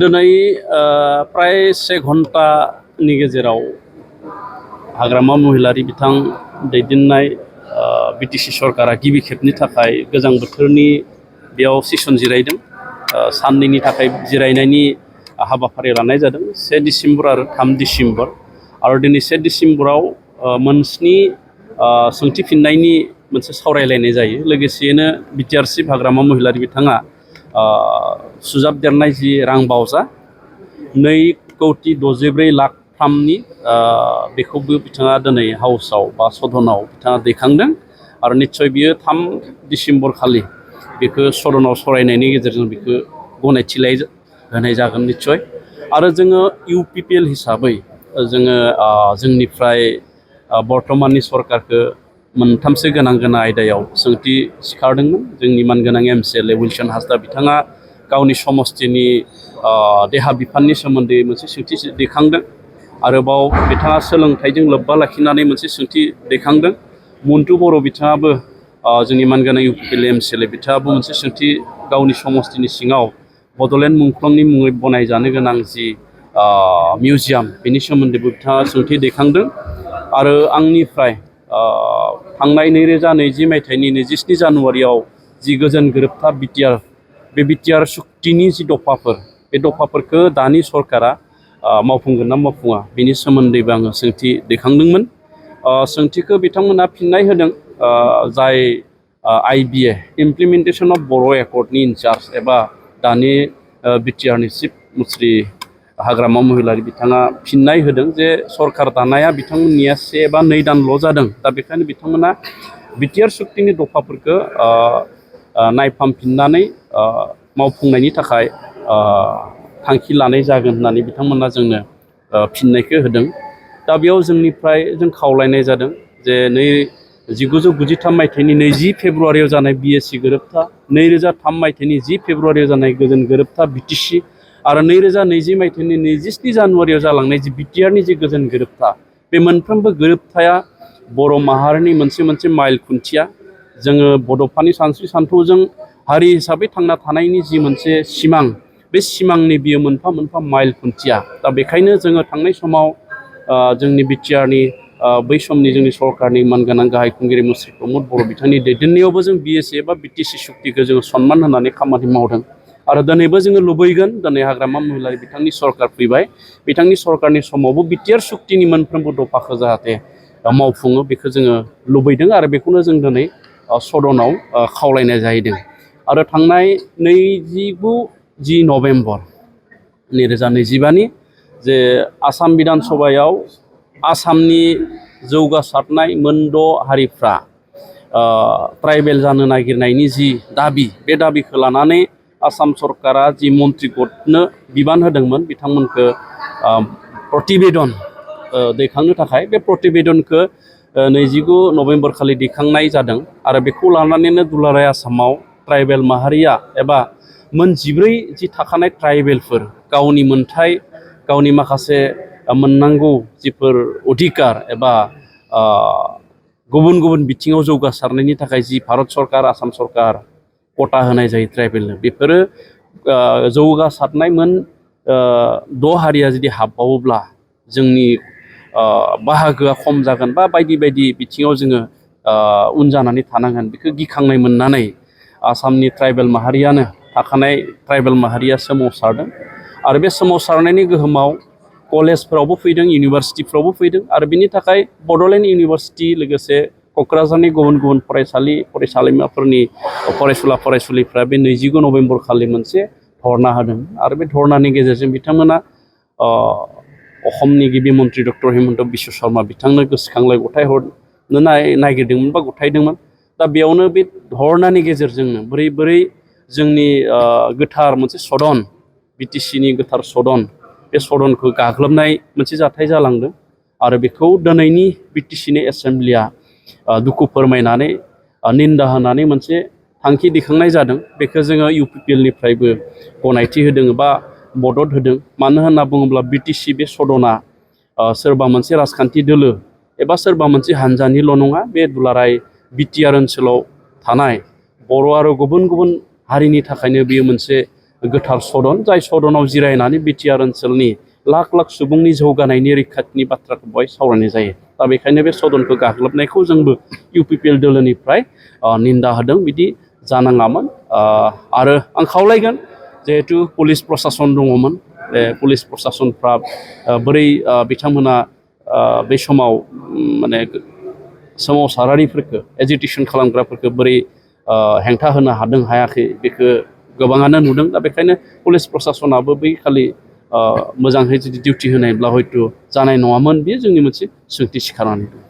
दिनै प्राय 1 घन्टानि गेजेराव हाग्रामा महिलारि बिथां दैदेननाय BTC सरकारा गिबि खेबनि थाखाय गोजां बोथोरनि बेयाव सेसन जिरायदों। साननैनि थाखाय जिरायनायनि हाबाफारि लानाय जादों 1 डिसेम्बर आरो 3 डिसेम्बर आरो दिनै 1 डिसेम्बराव मोनस्नि सोंथि फिननायनि मोनसे सावरायलायनाय जायो। लोगोसेयैनो BTR चिफ हाग्रामा महिलारि बिथाङा सुजाबदेरनाय जि रां बावजा 2,64,03,000 बेखौबो बिथाङा दिनै हाउसाव बा सदनाव बिथाङा दैखांदों आरो निस्सय बियो 3 डिसेम्बर खालि बेखौ सदनाव सावरायनायनि गेजेरजों बेखौ गनायथि होनाय जागोन निस्सय। आरो जोङो UPPL हिसाबै जोङो जोंनिफ्राय बर्तमाननि सरकारखौ मोनथामसो गोनां आयदायाव सोंथि सिखारदोंमोन। जोंनि मानगोनां MCLA विल्सन हासदा बिथाङा गावनि समस्तिनि देहा बिफाननि सोमोन्दै मोनसे सोंथि दैखांदों। आरोबाव बिथाङा सोलोंथाइजों लोब्बा लाखिनानै मोनसे सोंथि दैखांदों। मन्टु बर' बिथाङाबो जोंनि मानगोनां UPPL MCLA बिथाङाबो मोनसे सोंथि गावनि समस्तिनि सिङाव बड'लेण्ड मुंख्लंनि मुङै बनायजानो गोनां जि मिउजियाम बेनि सोमोन्दैबो बिथाङा सोंथि दैखांदों। आरो आंनिफ्राय थांनाय 2020 मायथाइनि 27 जानुवारियाव जि गोजोन गोरोबथा बे BTR सुक्तिनि जि दफाफोर बे दफाफोरखौ दानि सरकारा मावफुंगोन ना मावफुङा बेनि सोमोन्दैबो आङो सोंथि दैखांदोंमोन। सोंथिखौ बिथांमोना फिननाय होदों। जाय IBA implementation of Bodo' एकर्डनि in charge एबा दानि BTRनि चिफ मुस्रि हाग्रामा महिलारि बिथाङा फिननाय होदों जे सरकार दानाया बिथांमोननिया 1 बा 2 दानल' जादों। दा बेखायनो बिथांमोना BTR सुक्तिनि दफाफोरखौ नायफामफिननानै मावफुंनायनि थाखाय थांखि लानाय जागोन होननानै बिथांमोना जोंनो फिननायखौ होदों। दा बेयाव जोंनिफ्राय जों खावलायनाय जादों जे 1993 मायथाइनि 20 फेब्रुवारियाव जानाय BSc गोरोबथा, 2003 मायथाइनि 10 फेब्रुवारियाव जानाय गोजोन गोरोबथा BTC आरो 2020 मायथाइनि 27 जानुवारियाव जालांनाय जि BTRनि जि गोजोन गोरोबथा बे मोनफ्रोमबो गोरोबथाया बर' माहारिनि मोनसे माइल खुन्थिया। जोङो बड'फानि सानस्रि सानथौजों हारि हिसाबै थांना थानायनि जि मोनसे सिमां बे सिमांनि बियो मोनफा मोनफा माइल खुन्थिया। दा बेखायनो जोङो थांनाय समाव जोंनि BTRनि बै समनि जोंनि सरकारनि मानगोनां गाहाय खुंगिरि मुस्रि प्रमद बर' बिथांनि दैदेननायावबो जों BSc एबा BTC सुक्तिखौ जोङो सन्मान होनानै खामानि मावदों। आरो दिनैबो जोङो लुबैगोन दिनै हाग्रामा महिलारि बिथांनि सरकार फैबाय, बिथांनि सरकारनि समावबो BTR सुक्तिनि मोनफ्रोमबो दफाखौ जाहाथे मावफुङो बेखौ जोङो लुबैदों आरो बेखौनो जों दिनै सदनाव खावलायनाय जाहैदों। आरो थांनाय 29 नभेम्बर 2025 जे आसाम बिधान सभायाव आसामनि जौगासारनाय मोनद' हारिफ्रा ट्राइबेल जानो नागिरनायनि जि दाबि बे दाबिखौ लानानै आसाम सरकारा जि मन्त्रिगदनो बिबान होदोंमोन बिथांमोनखौ प्रतिवेदन दैखांनो थाखाय बे प्रतिवेदनखौ 29 नभेम्बर खालि दैखांनाय जादों। आरो बेखौ लानानैनो दुलाराय आसामाव ट्राइबेल माहारिया एबा मोन 14 जि थाखानाय ट्राइबेलफोर गावनि मोनथाय गावनि माखासे मोननांगौ जिफोर अधिकार एबा गुबुन गुबुन बिथिङाव जौगासारनायनि थाखाय जि भारत सरकार आसाम सरकार कटा होनाय जायो ट्राइबेलनो, बेफोरो जौगासारनाय मोन 6 हारिया जुदि हाबबावोब्ला जोंनि बाहागोआ खम जागोन बा बायदि बायदि बिथिङाव जोङो उन जानानै थानांगोन। बेखौ गिखांनाय मोननानै आसामनि ट्राइबेल माहारियानो थाखानाय ट्राइबेल माहारिया सोमावसारदों। आरो बे सोमावसारनायनि गोहोमाव कलेजफोरावबो फैदों, इउनिभारसिटिफ्रावबो फैदों। आरो बिनि थाखाय बड'लेण्ड इउनिभारसिटि लोगोसे क'क्राझारनि गुबुन गुबुन फरायसालिमाफोरनि फरायसुला फरायसुलिफ्रा बे 29 नभेम्बर खालि मोनसे धरना होदों। आरो बे धरनानि गेजेरजों बिथांमोना असमनि गिबि मन्त्रि डक्टर हिमन्त बिश्व शर्मा बिथांनो गोसोखांलाय गथायहरनो नागिरदोंमोन बा गथायदोंमोन। दा बेयावनो बे धरनानि गेजेरजोंनो बोरै जोंनि गोथार मोनसे सदन BTCनि गोथार सदन बे सदनखौ गाग्लोबनाय मोनसे जाथाय जालांदों। आरो बेखौ दिनैनि BTCनि एसेम्ब्लिया दुखु फोरमायनानै निन्दा होनानै मोनसे थांखि दैखांनाय जादों। बेखौ जोङो UPPLनिफ्रायबो गनायथि होदों बा मदद होदों। मानो होनना बुङोब्ला BTC बे सदना सोरबा मोनसे राजखान्थि दोलो एबा सोरबा मोनसे हानजानिल' नङा, बे दुलाराय BTR ओनसोलाव थानाय बर' आरो गुबुन गुबुन हारिनि थाखायनो बेयो मोनसे गोथार सदन जाय सदनाव जिरायनानै बिटिआर ओनसोलनि लाख लाख सुबुंनि जौगानायनि रैखाथिनि बाथ्राखौ बेवहाय सावरायनाय जायो दा बेखायनो बे सदनखौ गाग्लोबनायखौ जोंबो इउपिपिएल दोलोनिफ्राय निन्दा होदों बिदि जानाङामोन आरो आं खावलायगोन जिहेतु पुलिस प्रसासन दङमोन बे पुलिस प्रसासनफ्रा बोरै बिथांमोना बे समाव माने सोमावसारारिफोरखौ एजिटेसन खालामग्राफोरखौ बोरै हेंथा होनो हादों हायाखै बेखौ गोबाङानो नुदों दा बेखायनो पुलिस प्रसासनाबो बै खालि मोजाङै जुदि डिउटि होनायब्ला हयथ' जानाय नङामोन बेयो जोंनि मोनसे सोंथि सिखारनानै दं